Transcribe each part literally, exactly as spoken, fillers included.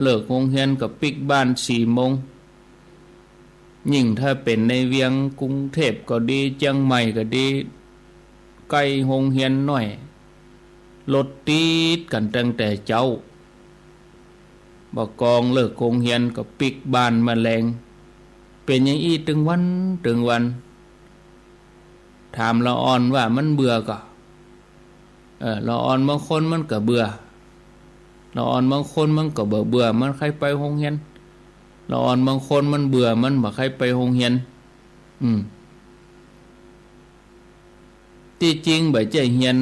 เลิกโฮงเฮียนก็ปิ๊กบ้านสี่โมง ยิ่งถ้าเป๋นในเวียงกรุงเทพฯก็ดี เจียงใหม่ก็ดี ใก้โฮงเฮียนน้อย รถติดกั๋นตั้งแต่เจ๊า บ่ากองเลิกโฮงเฮียนก็ปิ๊กบ้านมาแลง เป๋นอย่างอี้ตึงวันตึงวัน ถามละอ่อนว่ามันเบื่อก่อ เออ ละอ่อนบางคนมันก็เบื่อ ละอ่อนบางคนมันก็บ่เบื่อ มันใค่ไปโฮงเฮียน ละอ่อนบางคนมันเบื่อ มันบ่ใค่ไปโฮงเฮียน อืม ตี้จริงบ่ใจ้เฮียน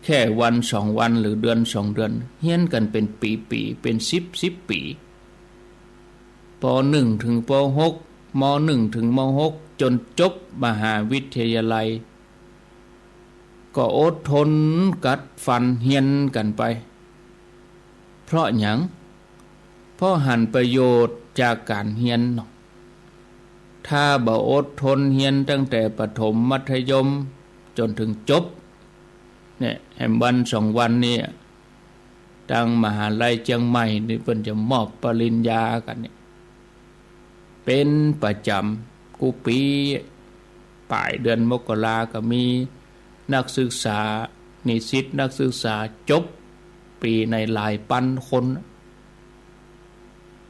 แค่วันสองวันหรือเดือนสองเดือน เฮียนกั๋นเป๋นปี๋ๆ เป๋นสิบสิบปี๋ ป.หนึ่ง เถิง ป.หก ม.หนึ่ง เถิง ม.หก จ๋นจบมหาวิทยาลัย ก็อดทนกัดฟันเฮียนกั๋นไป เพราะหยัง เพราะหันประโยชน์จากก๋านเฮียนเนาะ ถ้าบ่อดทนเฮียนตั้งแต่ประถมมัธยมจ๋นเถิงจบ เนี่ย แหมวันสองวันนี่ ตางมหาลัยเจียงใหม่นี่เปิ้นจะมอบปริญญากั๋นเนี่ย เป๋นประจ๋ำกู้ปี๋ ป๋ายเดือนมกราก็มีนักศึกษา นิสิตนักศึกษาจบปี๋ในหลายปันคน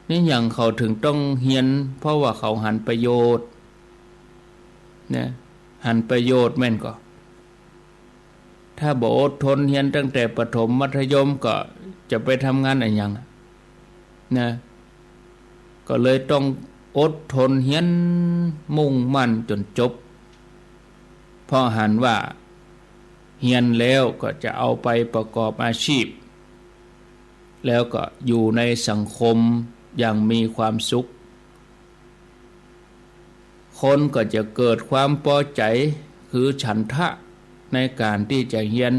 นี่หยังเขาเถิงต้องเฮียน เพราะว่าเขาหันประโยชน์ นะ หันประโยชน์แม่นก่อ ถ้าบ่อดทนเฮียนตั้งแต่ประถมมัธยมก็จะไปทำงานอะหยัง นะ ก็เลยต้องอดทนเฮียนมุ่งมั่นจ๋นจบ เพราะหันว่าเฮียนแล้วก็จะเอาไปประกอบอาชีพ แล้วก็อยู่ในสังคมอย่างมีความสุข คนก็จะเกิดความปอใจ๋ คือฉันทะในก๋านตี้จะเฮียน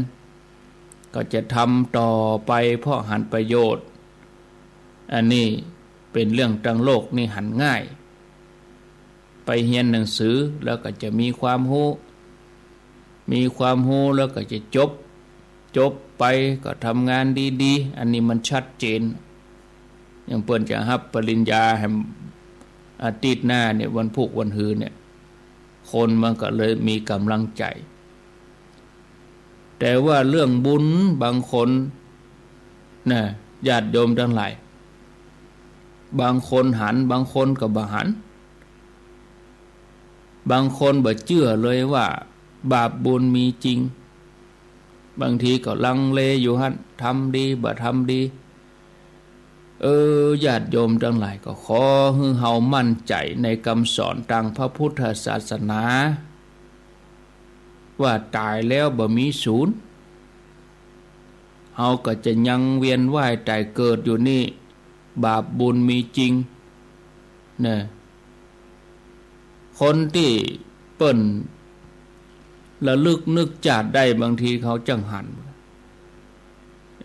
ก็จะทำต่อไปเพราะหันประโยชน์ อันนี้เป๋นเรื่องตางโลกนี่หันง่าย ไปเฮียนหนังสือแล้วก็จะมีความฮู้ มีความฮู้แล้วก็จะจบ จบไปก็ทำงานดีๆ อันนี้มันชัดเจน อย่างเปิ้นจะฮับปริญญาแหมอาทิตย์หน้าเนี่ย วันพูกวันฮือเนี่ย คนมันก็เลยมีก๋ำลังใจ๋ แต่ว่าเรื่องบุญบางคนนะ ญาติโยมตังหลาย บางคนหัน บางคนก็บ่หัน บางคนบ่เจื้อเลยว่าบาปบุญมีจริง บางทีก็ลังเลอยู่หั้น ทำดีบ่ทำดี เออ ญาติโยมตังหลาย ก็ขอหื้อเฮามั่นใจ๋ในกำสอนตางพระพุทธศาสนา ว่าต๋ายแล้วบ่มีสูญ เฮาก็จะยังเวียนว่ายต๋ายเกิดอยู่นี่ บาปบุญมีจริง นะ คนตี้เปิ้นระลึกนึกจาติได้ บางทีเขาจั้งหัน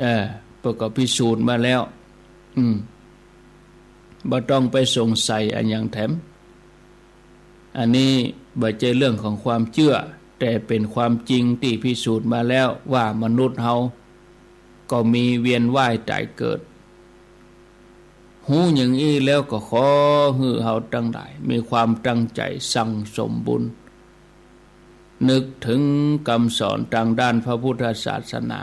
เออ เปิ้นก็พิสูจน์มาแล้ว อืม บ่ต้องไปสงสัยอะหยังแถม อันนี้บ่ใจ้เรื่องของความเจื้อ แต่เป๋นความจริงตี้พิสูจน์มาแล้วว่ามนุษย์เฮาก็มีเวียนว่ายต๋ายเกิด ฮู้อย่างอี้แล้วก็ขอหื้อเฮาตังหลายมีความตั้งใจ๋สั่งสมบุญ นึกเถิงกำสอนตางด้านพระพุทธศาสนา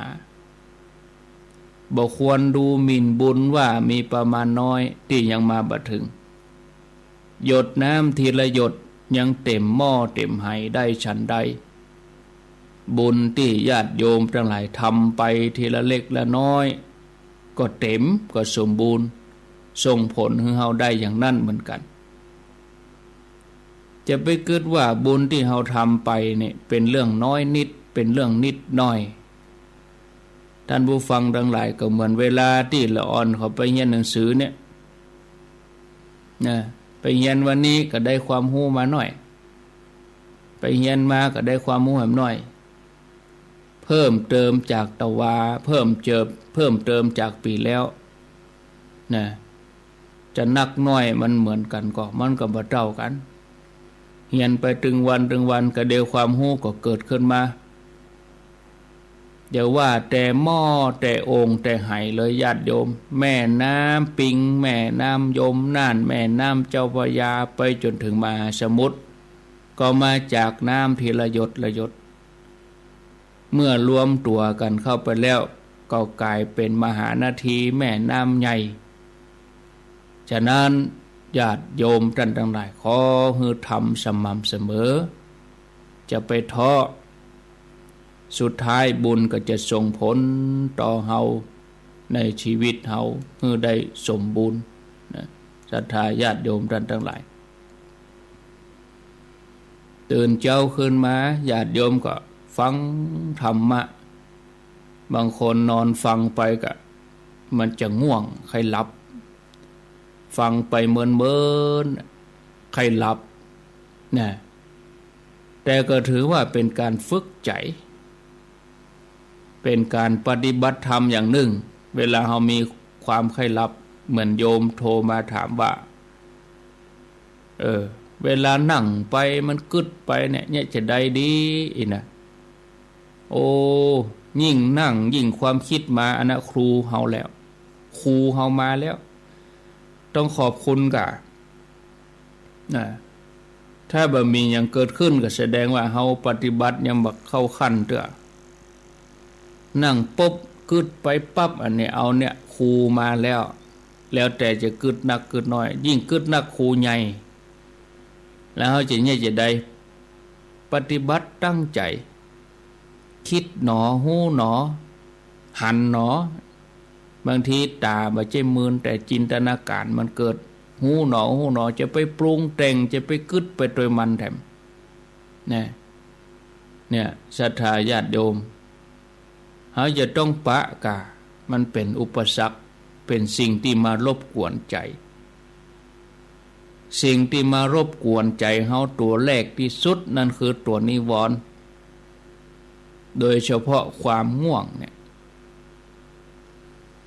บ่ควรดูหมิ่นบุญว่ามีประมาณน้อยตี้ยังมาบ่เถิง หยดน้ำทีละหยดยังเต็มหม้อเต็มไหได้ฉันใด บุญตี้ญาติโยมตังหลายทำไปทีละเล็กละน้อย ก็เต็ม ก็สมบูรณ์ ส่งผลหื้อเฮาได้อย่างนั้นเหมือนกั๋น จะไปกึ๊ดว่าบุญตี้เฮาทำไปเนี่ยเป๋นเรื่องน้อยนิด เป๋นเรื่องนิดน้อย ท่านผู้ฟังตังหลาย ก็เหมือนเวลาตี้ละอ่อนเขาไปเฮียนหนังสือเนี่ย นะ ไปเฮียนวันนี้ก็ได้ความฮู้มาหน้อย ไปเฮียนมาก็ได้ความฮู้แหมหน้อย เพิ่มเติมจากตะวา เพิ่มเจิม เพิ่มเติมจากปี๋แล้ว นะ จะนักน้อยมันเหมือนกั๋นก่อ มันก็บ่เต้ากั๋น เฮียนไปตึงวันตึงวัน กะเดียวความฮู้ก็เกิดขึ้นมา อย่าว่าแต่หม้อแต่โอ่งแต่ไหเลยญาติโยม แม่น้ำปิง แม่น้ำยม น่าน แม่น้ำเจ้าพระยา ไปจ๋นเถิงมหาสมุทร ก็มาจากน้ำทีละหยดละหยด เมื่อรวมตั๋วกั๋นเข้าไปแล้ว ก็ก๋ายเป๋นมหานาที แม่น้ำใหญ่ ฉะนั้นญาติโยมต้านตังหลาย ขอหื้อทำสม่ำเสมอ จะไปท้อ สุดท้ายบุญก็จะส่งผลต่อเฮาในชีวิตเฮาหื้อได้สมบูรณ์นะ ศรัทธาญาติโยมต้านตังหลาย ตื่นเจ๊าขึ้นมา ญาติโยมก็ฟังธรรมะ บางคนนอนฟังไปก็มันจะง่วง ใค่หลับ ฟังไปเมินๆ ใค่หลับนะ แต่ก็ถือว่าเป๋นก๋านฝึกใจ๋ เป๋นก๋านปฏิบัติธรรมอย่างนึ่ง เวลาเฮามีความใค่หลับ เหมือนโยมโทรมาถามว่า เออ เวลานั่งไปมันกึ๊ดไปเนี่ย เนี่ยจะใดดี อี้นะ โอ้ ยิ่งนั่งยิ่งความกึ๊ดมา อันนั้นครูเฮาแล้ว ครูเฮามาแล้ว ต้องขอบคุณก่า นะ ถ้าบ่มีหยังเกิดขึ้นก็แสดงว่าเฮาปฏิบัติยังบ่เข้าขั้นเตื้อ นั่งปุ๊บกึ๊ดไปปั๊บ อันนี้เอาเนี่ยครูมาแล้ว แล้วแต่จะกึ๊ดนักกึ๊ดน้อย ยิ่งกึ๊ดนักครูใหญ่ แล้วเฮาจะเนี่ยจะใด ปฏิบัติตั้งใจ๋ กึ๊ดหนอ ฮู้หนอ หันหนอ บางทีต๋าบ่ใจ้มืน แต่จินตนาก๋ารมันเกิด ฮู้หนอ ฮู้หนอ จะไปปรุงแต่ง จะไปกึ๊ดไปตวยมันแถม นะ เนี่ย ศรัทธาญาติโยม เฮาจะต้องปะก่า มันเป๋นอุปสรรค เป๋นสิ่งตี้มารบกวนใจ๋ สิ่งตี้มารบกวนใจ๋เฮาตั๋วแรกตี้สุด นั้นคือตั๋วนิวรณ์ โดยเฉพาะความง่วงเนี่ย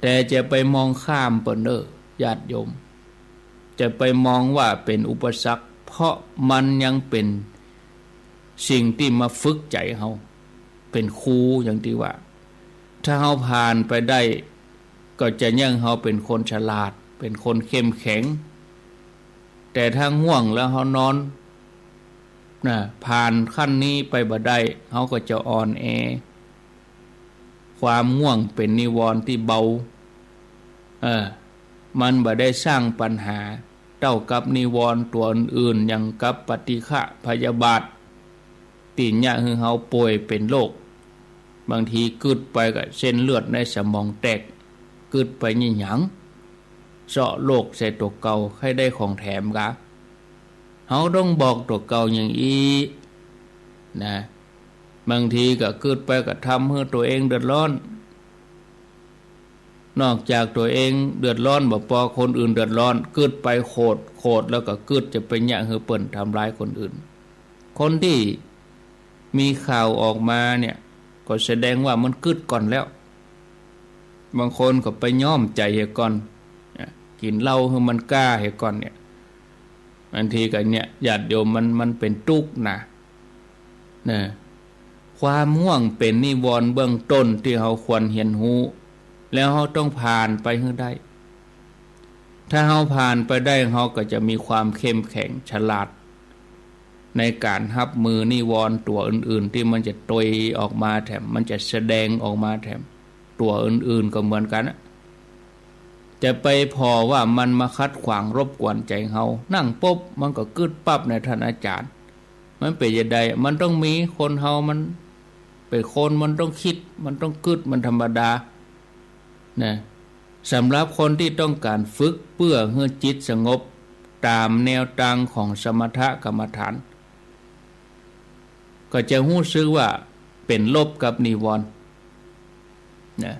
แต่จะไปมองข้ามเปิ้นเน่อ ญาติโยม จะไปมองว่าเป๋นอุปสรรค เพราะมันยังเป๋นสิ่งตี้มาฝึกใจ๋เฮา เป๋นครูอย่างตี้ว่า ถ้าเฮาผ่านไปได้ ก็จะเยียะเฮาเป๋นคนฉลาด เป๋นคนเข้มแข็ง แต่ถ้าง่วงแล้วเฮานอน นะ ผ่านขั้นนี้ไปบ่ได้ เฮาก็จะอ่อนแอ ความง่วงเป๋นนิวรณ์ตี้เบา เออ มันบ่ได้สร้างปัญหาเต้ากับนิวรณ์ตั๋วอื่นๆ อย่างกับปฏิฆะพยาบาท ตี้เยียะหื้อเฮาป่วยเป๋นโรค บางทีกึ๊ดไปก็เส้นเลือดในสมองแตก กึ๊ดไปนี่หยัง เซาะโรคใส่ตั๋วเก่า ใค่ได้ของแถมกา เฮาต้องบอกตั๋วเก่าอย่างอี้ นะ บางทีก็กึ๊ดไปก็ทำหื้อตั๋วเองเดือดร้อน นอกจากตั๋วเองเดือดร้อนบ่ปอ คนอื่นเดือดร้อน กึ๊ดไปโขด โขดแล้วก็กึ๊ดจะไปเยียะหื้อเปิ้นทำร้ายคนอื่น คนตี้มีข่าวออกมาเนี่ย ก็แสดงว่ามันกึ๊ดก่อนแล้ว บางคนก็ไปย้อมใจ๋เหียก่อน กิ๋นเหล้าหื้อมันก้าเหียก่อนเนี่ย บางทีก็เนี่ย ญาติโยม มัน มันเป๋นตุ๊กข์นะ นะ ความง่วงเป๋นนิวรณ์เบื้องต้นตี้เฮาควรเฮียนฮู้ แล้วเฮาต้องผ่านไปหื้อได้ ถ้าเฮาผ่านไปได้ เฮาก็จะมีความเข้มแข็งฉลาด ในก๋านฮับมือนิวรณ์ตั๋วอื่นๆ ตี้มันจะตวยออกมาแถม มันจะแสดงออกมาแถม ตั๋วอื่นๆ ก็เหมือนกั๋นอะ จะไปผ่อว่ามันมาขัดขวางรบกวนใจ๋เฮา นั่งปุ๊บมันก็กึ๊ดปั๊บนะท่านอาจ๋ารย์ มันเป๋นจะใด มันต้องมี คนเฮามันเป๋นคน มันต้องกึ๊ด มันต้องกึ๊ด มันธรรมดา นะ สำหรับคนตี้ต้องก๋านฝึกเปื้อหื้อจิตสงบต๋ามแนวตางของสมถกรรมฐาน ก็จะฮู้สึกว่าเป๋นลบกับนิวรณ์ นะ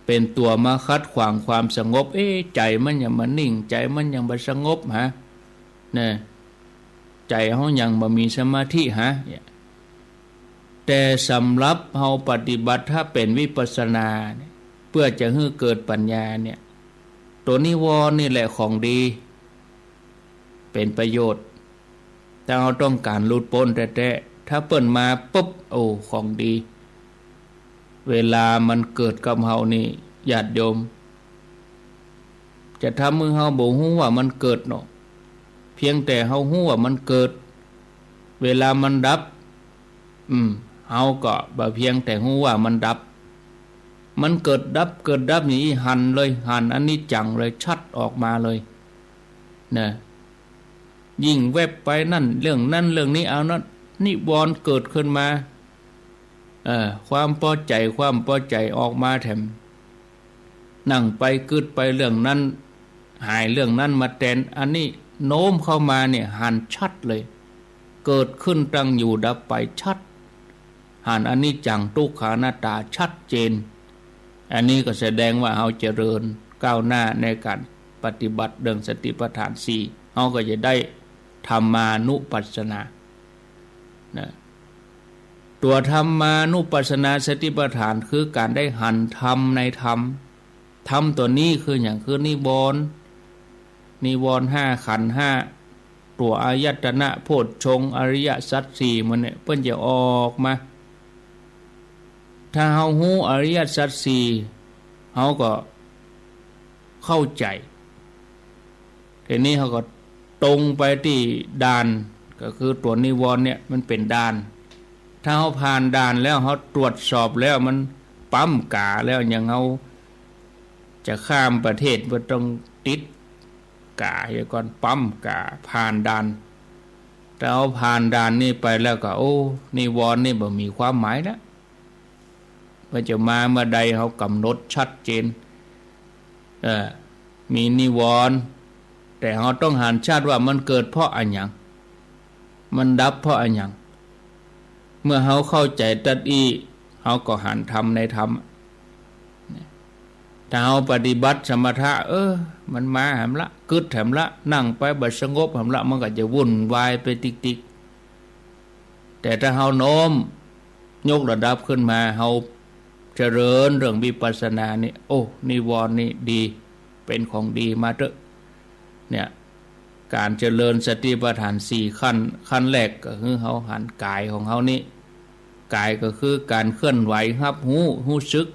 เป๋นตั๋วมาขัดขวางความสงบ เอ๊ะ ใจ๋มันยังบ่นิ่ง ใจ๋มันยังบ่สงบหา นะ ใจ๋เฮายังบ่มีสมาธิหา เนี่ย แต่สำหรับเฮาปฏิบัติถ้าเป๋นวิปัสสนาเนี่ย เปื้อจะหื้อเกิดปัญญาเนี่ย ตั๋วนิวรณ์นี่แหละของดี เป๋นประโยชน์ ถ้าเฮาต้องก๋านหลุดป๊นแต๊ๆ ถ้าเปิ้นมาปุ๊บ โอ้ ของดี เวลามันเกิดกับเฮานี่ ญาติโยม จะทำหื้อเฮาบ่ฮู้ว่ามันเกิดเนาะ เพียงแต่เฮาฮู้ว่ามันเกิด เวลามันดับ อืม เฮาก็บ่เพียงแต่ฮู้ว่ามันดับ มันเกิดดับ เกิดดับนี่หันเลย หันอนิจจังเลย ชัดออกมาเลย นะ ยิ่งแวบไปนั่น เรื่องนั้นเรื่องนี้ เอานั้น นิวรณ์เกิดขึ้นมา เอ่อ ความปอใจ๋ ความปอใจ๋ออกมาแถม นั่งไปกึ๊ดไปเรื่องนั้น หายเรื่องนั้นมาแตน อันนี้โน้มเข้ามาเนี่ย หันชัดเลย เกิดขึ้นตั้งอยู่ดับไปชัด หันอนิจจังทุกขังอนัตตาชัดเจน อันนี้ก็แสดงว่าเฮาเจริญก้าวหน้าในการปฏิบัติเรื่องสติปัฏฐานสี่ เฮาก็จะได้ธรรมานุปัสสนา นะ ตัวธรรมานุปัสสนาสติปัฏฐานคือการได้หันธรรมในธรรม ธรรมตัวนี้คือหยัง คือนิวรณ์ นิวรณ์ห้า ขันธ์ห้า ตัวอายตนะ โพชฌงค์ อริยสัจสี่ มันเนี่ย เปิ้นจะออกมา ถ้าเฮาฮู้อริยสัจสี่ เฮาก็เข้าใจ๋ ทีนี้เฮาก็ตรงไปตี้ด่าน ก็คือตั๋วนิวรณ์เนี่ยมันเป๋นด่าน ถ้าเฮาผ่านด่านแล้ว เฮาตรวจสอบแล้วมันปั๊มก๋าแล้ว อย่างเฮาจะข้ามประเทศบ่ต้องติดก๋า เหียก่อน ปั๊มก๋า ผ่านด่าน ถ้าเฮาผ่านด่านนี้ไปแล้วก็ โอ้ นิวรณ์นี่บ่มีความหมายแล้ว ว่าจะมาเมื่อใด เฮากำหนดชัดเจน เอ่อ มีนิวรณ์ แต่เฮาต้องหันชัดว่ามันเกิดเพราะอะหยัง มันดับเพราะอะหยัง เมื่อเฮาเข้าใจ๋ตั๊ดอี้ เฮาก็หันธรรมในธรรม ถ้าเฮาปฏิบัติสมถะ เออ มันมาแหมละ กึ๊ดแหมละ นั่งไปบ่สงบแหมละ มันก็จะวุ่นวายไปติกๆ แต่ถ้าเฮาโน้มยกระดับขึ้นมา เฮาเจริญเรื่องวิปัสสนานี่ โอ้ นิวรณ์นี่ดี เป๋นของดี มาเต๊อะ เนี่ย การเจริญสติปัฏฐานสี่ขั้น ขั้นแรกก็คือเฮาหันก๋ายของเฮานี่ ก๋ายก็คือการเคลื่อนไหว ฮับฮู้ ฮู้สึก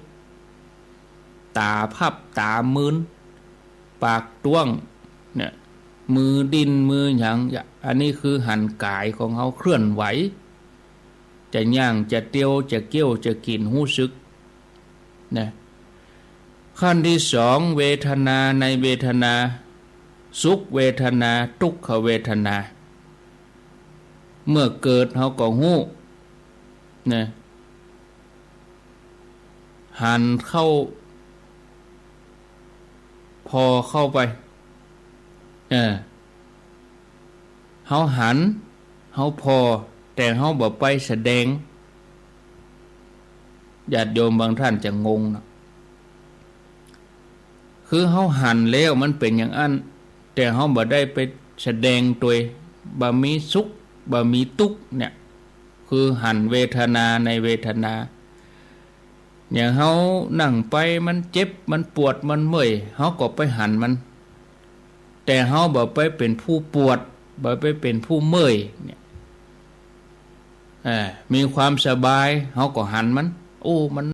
ต๋าพับ ต๋ามืน ปากต้วง เนี่ย มือดิ้น มือหยัง อันนี้คือหันก๋ายของเฮาเคลื่อนไหว จะย่าง จะเตียว จะเกี้ยว จะกิ๋น ฮู้สึก นะ ขั้นที่สอง เวทนาในเวทนา สุขเวทนา ทุกขเวทนา เมื่อเกิดเฮาก็ฮู้ นะ หันเข้า ผ่อเข้าไป เออ เฮาหัน เฮาผ่อ แต่เฮาบ่ไปแสดง ญาติโยมบางท่านจะงงนะ คือเฮาหันแล้วมันเป๋นอย่างอั้น แต่เฮาบ่ได้ไปแสดงตวย บ่มีสุข บ่มีทุกข์เนี่ย คือหันเวทนาในเวทนา อย่างเฮานั่งไปมันเจ็บ มันปวด มันเมื่อย เฮาก็ไปหันมัน แต่เฮาบ่ไปเป๋นผู้ปวด บ่ไปเป๋นผู้เมื่อยเนี่ย อ่า มีความสบาย เฮาก็หันมัน โอ้ มัน